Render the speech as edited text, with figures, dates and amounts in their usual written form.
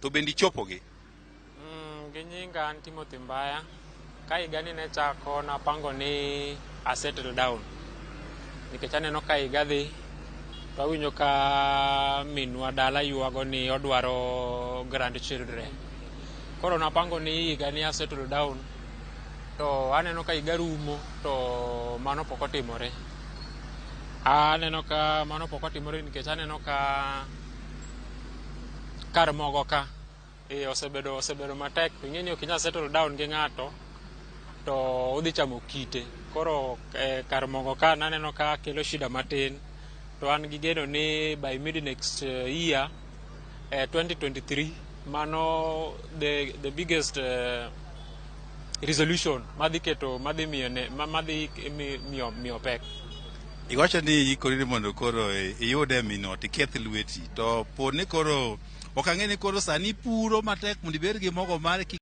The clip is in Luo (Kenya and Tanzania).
To bende ichopogi? Gi nyinga an Timothy Mbaya. Ka higani ne chako napango ni a settle down. Nikech aneno ka higa dhi to awinjo ka minwa dala ywago ni odwaro grandchildren. Koro napango ni higani a settle down to aneno ka higa rumo to mano pok otimore. Aneno ka mano pok otimore nikech aneno ka kar mogo ka osebedo matek to ing'e ni ok inyal settle down gi ng'ato to odhi chamo kite. Koro kar mogo ka naneno ka kelo shida matin to an gi geno ni by mid next year, 2023, mano the biggest resolution madhi keto madhi miyo ne madhi miyo pek. Iwacho ni ikori ni mondo koro iyude min ot iketh lweti to po ni koro ok ang'e ni koro sani ipuro matek mondo ibed gi mogo mari.